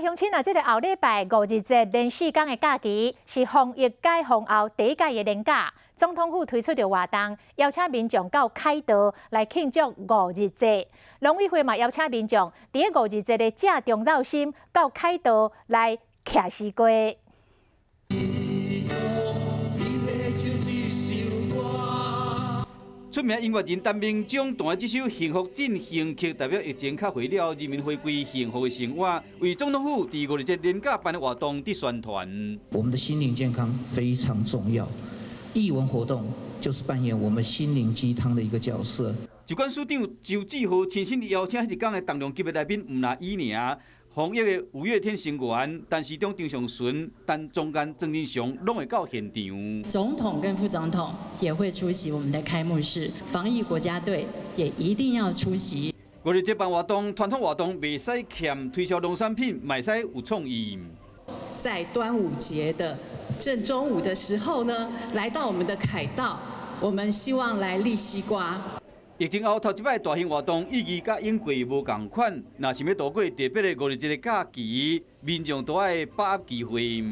鄉親啊，這个後禮拜五日節連四工的假期，是防疫解封後第一屆的連假。總統府推出著活動，邀請民眾到凱道來慶祝五日節。農委會嘛邀請民眾佇咧五日節的正中晝心到凱道來徛西瓜。出名音樂人陳明章彈這首《幸福進行曲》，代表疫情較回了，人民回歸幸福的生活，為總統府佇五日節連假辦的活動佇宣傳。我們的心靈健康非常重要，藝文活動就是扮演我們心靈雞湯的一個角色。疾管署長周志豪親身邀請彼一工的重量級的來賓，毋但伊爾，防疫的五月天成員，陳時中、張上淳、陳忠干、鄭人祥，攏會到現場。總統跟副總統也會出席我們的開幕式，防疫國家隊也一定要出席。五日節辦活動，傳統活動袂使欠推銷農產品，嘛會使有創意。在端午節的正中午的時候呢，來到我們的凱道，我們希望來立西瓜。疫情後頭一擺大型活動意義佮應過無仝款，若想欲度過特別的五日節的假期，民眾都愛把握機會。